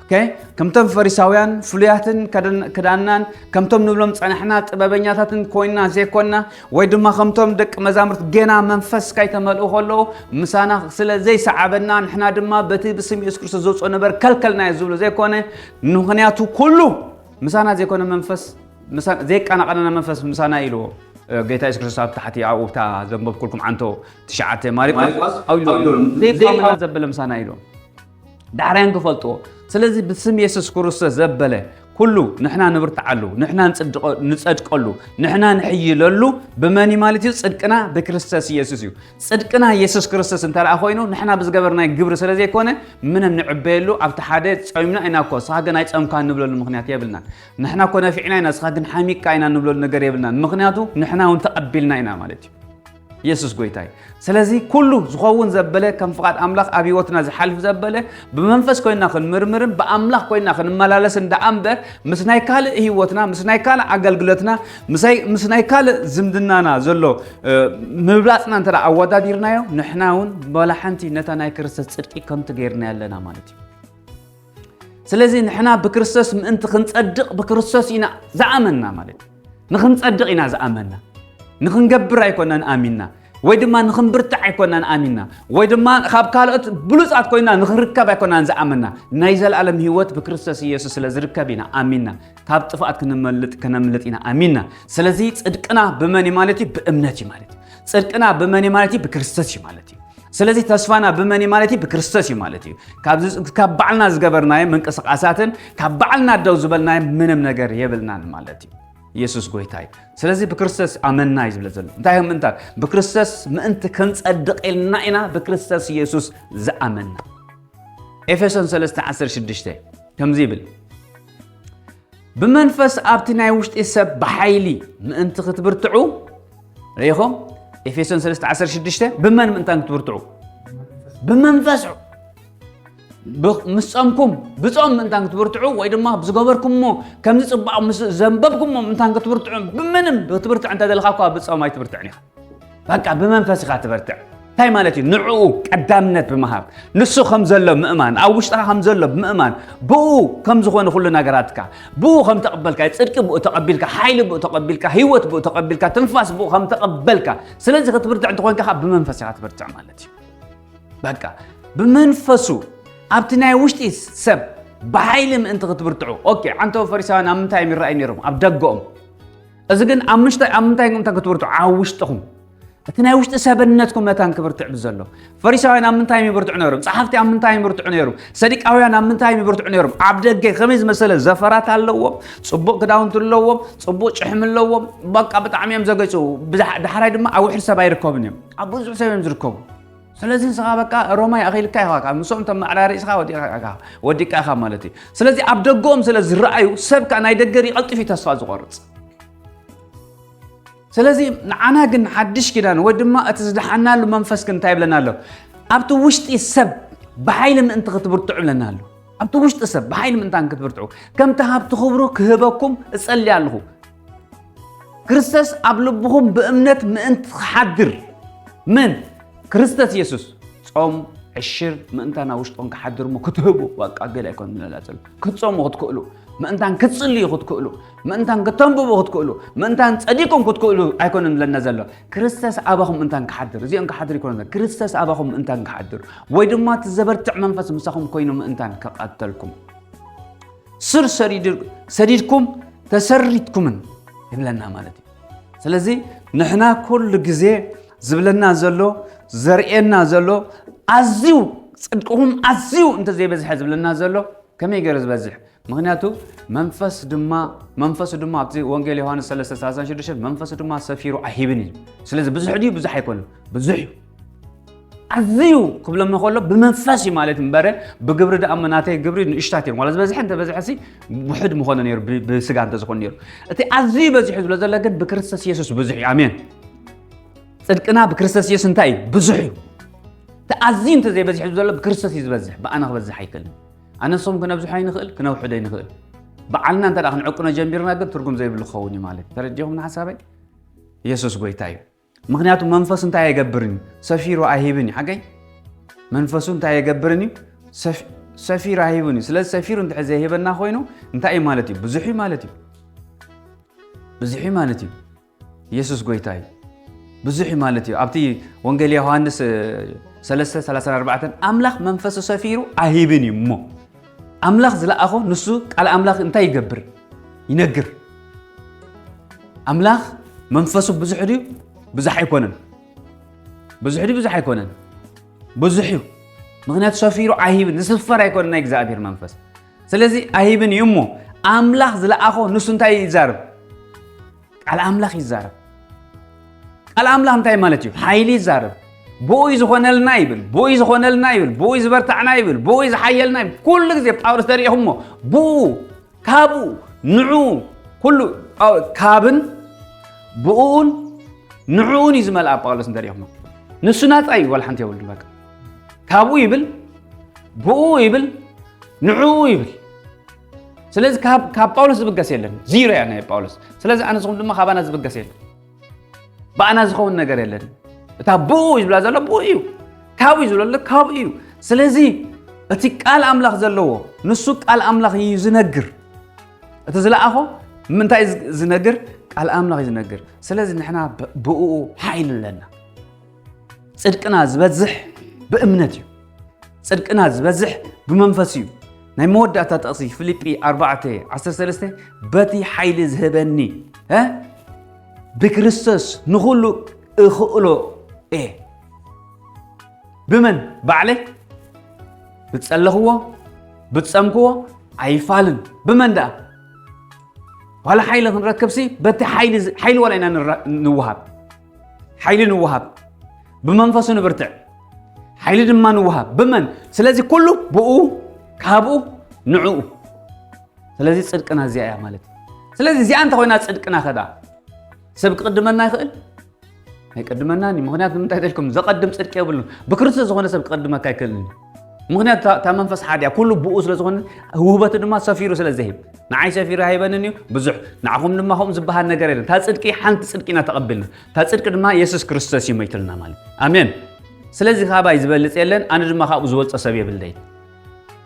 ኦኬ? ከምቶም ፈሪሳውያን ፍሉያትን ከደን-፣ ክዳንናን ከምቶም ንብሎም ጸናሕና ጥበበኛታትን ኮይንና ዘይኮንና፣ ወይ ድማ ከምቶም ደቂ መዛሙርት ጌና መንፈስ ካይተመልኡ ከለዉ ምሳና ስለ ዘይሰዓበና፣ ንሕና ድማ በቲ ብስም የሱስ ክርስቶስ ዘውጽኦ ነበር ከልከልናዮ ዝብሉ ዘይኮነ፣ ምኽንያቱ ኩሉ ምሳና ዘይኮነ መንፈስ፣ ምሳ-፣ ዘይቃናቐነና መንፈስ ምሳና ኢልዎ። እ፣ ጌታ የሱስ ክርስቶስ ኣብ ታሕቲ ኣብኡ እታ ዘንበብኩልኩም ዓንቶ ትሽዓተ ማርቆስ ማርቆስ ኣው ኢልዎ። ኣው ኢልዎ። ዘይቃናቐነና ዘበለ ምሳና ኢልዎ። ዳሕራዮም ክፈልጥዎ። ስለዚ ብስም የሱስ ክርስቶስ ዘበለ ኩሉ ንሕና ንብርትዓሉ፣ ንሕና ንጽድቀ-፣ ንጸድቀሉ፣ ንሕና ንሕይለሉ ብመን እዩ ማለት እዩ? ጽድቅና ብክርስቶስ ኢየሱስ እዩ። ጽድቅና የሱስ ክርስቶስ እንተ ደኣ ኮይኑ፣ ንሕና ብዝገበርናዮ ግብሪ ስለ ዘይኮነ፣ ምንም ንዕበየሉ፣ ኣብቲ ሓደ ጾይምና ኢና እኮ፣ ንስኻ ግን ኣይጸምካን ንብለሉ ምኽንያት የብልናን። ንሕና እኮ ነፊዕና ኢና፣ ንስኻ ግን ሓሚቅካ ኢና ንብለሉ ነገር የብልናን። ምኽንያቱ ንሕና እውን ተቐቢልና ኢና ማለት እዩ። የሱስ ጎይታ እዩ። ስለዚ ኩሉ ዝኸውን ዘበለ፣ ከም ፍቓድ ኣምላኽ ኣብ ህይወትና ዝሓልፍ ዘበለ፣ ብመንፈስ ኮይንና ክንምርምርን ብኣምላኽ ኮይንና ክንመላለስን ደኣ እምበር፣ ምስ ናይ ካልእ ህይወትና፣ ምስ ናይ ካልእ ኣገልግሎትና፣ ምሳይ-፣ ምስ ናይ ካልእ ዝምድናና ዘሎ፣ እ፣ ምብላጽና እንተ ደኣ ኣወዳዲርናዮ፣ ንሕና እውን ዋላ ሓንቲ ነታ ናይ ክርስቶስ ጽድቂ ከምቲ ገይርና ኣለና ማለት እዩ። ስለዚ ንሕና ብክርስቶስ ምእንቲ ክንጸድቕ ብክርስቶስ ኢና ዝኣመንና ማለት እዩ። ንኽንጸድቕ ኢና ዝኣመንና። ንኽንገብር ኣይኮናን ኣሚንና። ወይ ድማ ንኽንብርታዕ ኣይኮናን ኣሚንና። ወይ ድማ ካብ ካልኦት ብሉጻት ኮይና ንኽንርከብ ኣይኮናን ዝኣመንና። ናይ ዘለኣለም ህይወት ብክርስቶስ ኢየሱስ ስለ ዝርከብ ኢና ኣሚንና። ካብ ጥፍኣት ክንመልጥ፣ ከነምልጥ ኢና ኣሚንና። ስለዚ ጽድቅና ብመን እዩ ማለት እዩ? ብእምነት እዩ ማለት እዩ። ጽድቅና ብመን እዩ ማለት እዩ? ብክርስቶስ እዩ ማለት እዩ። ስለዚ ተስፋና ብመን እዩ ማለት እዩ? ብክርስቶስ እዩ ማለት እዩ። ካብ ዝ-፣ ካብ ባዕልና ዝገበርናዮ ምንቅስቃሳትን ካብ ባዕልና ደው ዝበልናዮ ምንም ነገር የብልናን ማለት እዩ። ኢየሱስ ጎይታ እዩ። ስለዚ ብክርስቶስ ኣመንና እዩ ዝብለ ዘሎ። እንታይ ከም ምእንታን ብክርስቶስ ምእንቲ ክንጸድቕ ኢልና ኢና ብክርስቶስ ኢየሱስ ዝኣመንና። ኤፌሶን ሰለስተ ዓሰርተ ሽዱሽተ ከምዚ ይብል፣ ብመንፈስ ኣብቲ ናይ ውሽጢ ሰብ ብሓይሊ ምእንቲ ክትብርትዑ፣ ርኢኹም? ኤፌሶን ሰለስተ ዓሰርተ ሽዱሽተ ብመን ምእንታን ክትብርትዑ? ብመንፈስ። ብ-፣ ምስ ጾምኩም፣ ብጾም ምእንታን ክትብርትዑ፣ ወይ ድማ ዝገበርኩምሞ፣ ከምዚ ጽቡቕ ምስ ዘንበብኩሞ ምእንታን ክትብርትዑ፣ ብምንም ክትብርትዕ እንተ ደለኻ እኳ ብጾም ኣይትብርትዕን ኢኻ። በቃ ብመንፈስ ኢኻ ትበርትዕ። እንታይ ማለት እዩ? ንዕኡ ቀዳምነት ብምሃብ፣ ንሱ ከም ዘሎ ምእማን፣ ኣብ ውሽጥኻ ከም ዘሎ ብምእማን፣ ብኡ ከም ዝኾነ ኩሉ ነገራትካ፣ ብኡ ከም ተቐበልካ፣ ጽድቂ ብኡ ተቐቢልካ፣ ሓይሊ ብኡ ተቐቢልካ፣ ህይወት ብኡ ተቐቢልካ፣ ትንፋስ ብኡ ከም ተቐበልካ፣ ስለዚ ክትብርትዕ እንተኾንካ ኸዓ ብመንፈስ ኢኻ ትበርትዕ ማለት እዩ። በቃ ብመንፈሱ ኣብቲ ናይ ውሽጢ ሰብ ብሓይሊ ምእንቲ ክትብርትዑ። ኦኬ፣ ዓንተው ፈሪሳውያን ኣብ ምንታይ እዮም ይረኣዩ ነይሮም? ኣብ ደገኦም። እዚ ግን ኣብ ምሽታይ፣ ኣብ ምንታይ ምእንታን ክትብርትዑ? ኣብ ውሽጥኹም። እቲ ናይ ውሽጢ ሰብነትኩም መታን ክብርትዕ ብዘሎ። ፈሪሳውያን ኣብ ምንታይ ይብርትዑ ነይሮም? ጸሓፍቲ ኣብ ምንታይ ይብርትዑ ነይሮም? ሰዲቃውያን ኣብ ምንታይ ይብርትዑ ነይሮም? ኣብ ደገ ከመይ ዝመሰለ ዘፈራት ኣለዎም፣ ጽቡቕ ክዳውንቲ ኣለዎም፣ ጽቡቕ ጭሕሚ ኣለዎም። በቃ ብጣዕሚ እዮም ዘገጭው። ብዛ-፣ ዳሕራይ ድማ ኣብ ውሕድ ሰብ ኣይርከቡን እዮም። ኣብ ብዙሕ ሰብ እዮም ዝርከቡ። ስለዚ ንስኻ በቃ ሮማይ ኣኺልካ ኢኻ፣ ካብ ምስኦም ተመዓራሪስኻ ወዲቕካ ኢኻ፣ ወዲቕካ ኢኻ ማለት እዩ። ስለዚ ኣብ ደገኦም ስለ ዝረኣዩ ሰብ ከኣ ናይ ደገ ርኢ ቀልጢፉ እዩ ተስፋ ዝቖርጽ። ስለዚ ንዓና ግን ሓድሽ ኪዳን ወይ ድማ እቲ ዝደሓናሉ መንፈስ ግን እንታይ ይብለና ኣሎ? ኣብቲ ውሽጢ ሰብ ብሓይሊ ምእንቲ ክትብርትዑ ይብለና ኣሎ። ኣብቲ ውሽጢ ሰብ ብሓይሊ ምእንታን ክትብርትዑ፣ ከምቲ ሃብቲ ክብሩ ክህበኩም እጸሊ ኣለኹ። ክርስቶስ ኣብ ልብኹም ብእምነት ምእንቲ ክሓድር፣ ምን? ክርስቶስ የሱስ ጾም ዕሽር ምእንታን ኣብ ውሽጥኹም ክሓድር እሞ ክትህቡ፣ በቃ ገለ ኣይኮን ንለላ ጸሉ። ክትጾሙ ክትክእሉ፣ ምእንታን ክትጽልዩ ክትክእሉ፣ ምእንታን ክተንብቡ ክትክእሉ፣ ምእንታን ጸዲቅኩም ክትክእሉ ኣይኮነን ዝብለና ዘሎ። ክርስቶስ ኣባኹም ምእንታን ክሓድር፣ እዚኦም ክሓድር ኣይኮነን ዘሎ። ክርስቶስ ኣባኹም ምእንታን ክሓድር፣ ወይ ድማ እቲ ዘበርትዕ መንፈስ ምሳኹም ኮይኑ ምእንታን ክቐተልኩም። ስር ሰሪድ-፣ ሰዲድኩም ተሰሪትኩምን ይብለና ማለት እዩ። ስለዚ ንሕና ኩሉ ግዜ ዝብለና ዘሎ፣ ዘርእየና ዘሎ፣ ኣዝዩ ጽድቅኹም ኣዝዩ እንተዘይበዝሐ ዝብለና ዘሎ፣ ከመይ ገይሩ ዝበዝሕ? ምኽንያቱ መንፈስ ድማ፣ መንፈሱ ድማ ኣብቲ ወንጌል ዮሃንስ ሰለስተ ሰላሳ ሽዱሽተ፣ መንፈሱ ድማ ሰፊሩ ኣይሂብን እዩ። ስለዚ ብዙሕ ድዩ? ብዙሕ ኣይኮነን። ብዙሕ እዩ። ኣዝዩ ክብለና ከሎ ብመንፈስ እዩ ማለት እምበረ፣ ብግብሪ ደኣ እሞ ናተይ ግብሪ ንእሽታት እዮም። ዋላ ዝበዝሐ እንተበዝሐ ሲ ውሑድ ምኾነ ነይሩ፣ ብ-፣ ብስጋ እንተዝኾን ነይሩ። እቲ ኣዝዩ በዚሑ ዝብሎ ዘሎ ግን ብክርስቶስ የሱስ ብዙሕ እዩ። ኣሜን። ጽድቅና ብክርስቶስ የሱስ እንታይ እዩ? ብዙሕ እዩ። እቲ ኣዝዩ እንተዘይበዚሑ ዘሎ ብክርስቶስ እዩ ዝበዝሕ፣ ብኣና ክበዝሕ ኣይክእልን። ኣነ ንስኹም ክነብዝሖ ኣይንኽእል፣ ክነውሕዶ ኣይንኽእል። በዓልና እንተ ደኣ ክንዕቅኖ ጀሚርና ግን ትርጉም ዘይብሉ ክኸውን እዩ ማለት እዩ። ተረዲኹም ንሓሳበይ? የሱስ ጎይታ እዩ። ምኽንያቱ መንፈሱ እንታይ ኣይገብርን እዩ? ሰፊሩ ኣይህብን እዩ። ሓገይ? መንፈሱ እንታይ ኣይገብርን እዩ? ሰፊ-፣ ሰፊሩ ኣይህብን እዩ። ስለዚ ሰፊሩ እንድሕር ዘይህበና ኮይኑ እንታይ እዩ ማለት እዩ? ብዙሕ እዩ ማለት እዩ። ብዙሕ እዩ ማለት እዩ። የሱስ ጎይታ እዩ። ብዙሕ እዩ ማለት እዩ። ኣብቲ ወንጌል ዮሃንስ፣ እ፣ ሰለስተ ሰላሳ ኣርባዕተ፣ ኣምላኽ መንፈሱ ሰፊሩ ኣይህብን እዩ እሞ፣ ኣምላኽ ዝለኣኾ ንሱ ቃል ኣምላኽ እንታይ ይገብር? ይነግር። ኣምላኽ መንፈሱ ብዙሕ ድዩ? ብዙሕ ኣይኮነን። ብዙሕ ድዩ? ብዙሕ ኣይኮነን። ብዙሕ እዩ። ምኽንያቱ ሰፊሩ ኣይህብን፣ ዝስፈር ኣይኮነን ናይ እግዚኣብሔር መንፈስ። ስለዚ ኣይህብን እዩ እሞ፣ ኣምላኽ ዝለኣኾ ንሱ እንታይ ይዛረብ? ቃል ኣምላኽ ይዛረብ። ቃል ኣምላኽ እንታይ ማለት እዩ? ሓይሊ ይዛረብ። ብኡ እዩ ዝኾነልና ይብል፣ ብኡ እዩ ዝኾነልና ይብል፣ ብኡ እዩ ዝበርታዕና ይብል፣ ብኡ እዩ ዝሓየልና ይብል። ኩሉ ግዜ ጳውሎስ ተሪኢኹሞ፣ ብኡ፣ ካብኡ፣ ንዑ፣ ኩሉ፣ ጳው-፣ ካብን ብኡን ንዕኡን እዩ ዝመልኣ ጳውሎስ እንተሪኢኹሞ። ንሱ ናጻ እዩ፣ ዋላ ሓንቲ የብሉን። በቃ ካብኡ ይብል፣ ብኡ ይብል፣ ንዕኡ ይብል። ስለዚ ካብ፣ ካብ ጳውሎስ ዝብገስ የለን። ዚሮ እያ ናይ ጳውሎስ። ስለዚ ኣነ ንስኹም ድማ ካባና ዝብገስ የለን። ብኣና ዝኸውን ነገር የለን። እታ ብኡ እዩ ዝብላ ዘሎ ብኡ እዩ። ካብኡ እዩ ዝብላ ዘሎ ካብኡ እዩ። ስለዚ እቲ ቃል ኣምላኽ ዘለዎ፣ ንሱ ቃል ኣምላኽ እዩ ዝነግር። እቲ ዝለኣኾ ምንታይ እዩ ዝ-፣ ዝነግር? ቃል ኣምላኽ እዩ ዝነግር። ስለዚ ንሕና ብ-፣ ብእኡ ሓይሊ ኣለና። ጽድቅና ዝበዝሕ ብእምነት እዩ። ጽድቅና ዝበዝሕ ብመንፈስ እዩ። ናይ መወዳእታ ጥቕሲ ፊልጲ ኣርባዕተ ዓሰርተ ሰለስተ፣ "በቲ ሓይሊ ዝህበኒ፣ እ፣ ብክርስቶስ ንኹሉ እኽእሎ እየ." ብመን? ባዕለይ ብጸለኽዎ፣ ብጸምክዎ ኣይፋልን። ብመን ደኣ? ዋላ ሓይሊ ክንረክብሲ፣ በቲ ሓይሊ ዝ-፣ ሓይሊ ዋላ ኢና ንራ-፣ ንወሃብ። ሓይሊ ንወሃብ። ብመንፈሱ ንብርትዕ። ሓይሊ ድማ ንወሃብ። ብመን? ስለዚ ኩሉ ብኡ፣ ካብኡ፣ ንዕኡ። ስለዚ ጽድቅና እዚኣ እያ ማለት እዩ። ስለዚ እዚኣ እንተኾይና ጽድቅና ከ ደኣ ሰብ ክቕድመና ይኽእል? ኣይቅድመናን እዩ። ምኽንያቱ ንምንታይ ተልኩም? ዘቐድም ጽድቂ የብሉን። ብክርስቶስ ዝኾነ ሰብ ክቐድመካ ኣይክእልን እዩ። ምኽንያቱ እታ፣ እታ መንፈስ ሓደ እያ። ኩሉ ብኡ ስለ ዝኾነ፣ ውህበቱ ድማ ሰፊሩ ስለ ዘሂብ። ንዓይ ሰፊሩ ኣይበንን እዩ፣ ብዙሕ። ንዓኹም ድማ ከምኡ ዝበሃል ነገር የለን። እታ ጽድቂ፣ ሓንቲ ጽድቂ ኢና ተቐቢልና። እታ ጽድቂ ድማ የሱስ ክርስቶስ እዩ ሞይትልና ማለት። ኣሜን። ስለዚ ካባይ ዝበልጽ የለን፣ ኣነ ድማ ካብኡ ዝበልጾ ሰብ የብለይ።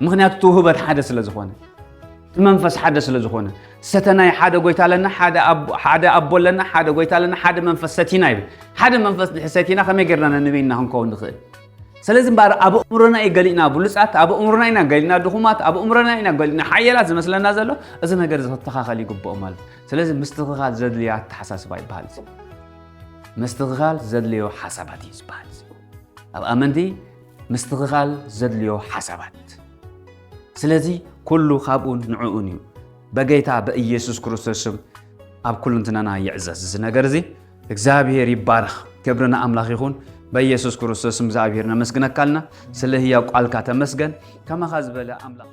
ምኽንያቱ እቲ ውህበት ሓደ ስለ ዝኾነ፣ እቲ መንፈስ ሓደ ስለ ዝኾነ፣ ሰተናይ ሓደ ጎይታ ኣለና፣ ሓደ ኣቦ፣ ሓደ ኣቦ ኣለና፣ ሓደ ጎይታ ኣለና፣ ሓደ መንፈስ ሰቲና ይብል። ሓደ መንፈስ ድሕሪ ሰቲና ከመይ ጌርና ነንበይና ክንከውን ንኽእል? ስለዚ እምበኣር ኣብ ኣእምሮና እዩ ገሊእና ብሉጻት፣ ኣብ ኣእምሮና ኢና ገሊእና ድኹማት፣ ኣብ ኣእምሮና ኢና ገሊእና ሓያላት ዝመስለና ዘሎ፣ እዚ ነገር እዚ ክተኻኸል ይግብኦ ማለት እዩ። ስለዚ ምስትኽኻል ዘድልዮ ኣተሓሳስባ ይበሃል እዚ። ምስትኽኻል ዘድልዮ ሓሳባት እዩ ዝበሃል እዚ። ኣብ ኣመንቲ ምስትኽኻል ዘድልዮ ሓሳባት። ስለዚ ኩሉ ካብኡን ንዕኡን እዩ። በጌታ በኢየሱስ ክርስቶስ ስም ኣብ ኩልንትናና ይዕዘዝ እዚ ነገር እዚ። እግዚኣብሔር ይባረኽ። ክብሪ ንኣምላኽ ይኹን። በኢየሱስ ክርስቶስ ስም እግዚኣብሔር ነመስግነካ ኣለና። ስለ ህያው ቃልካ ተመስገን። ከማኻ ዝበለ ኣምላኽ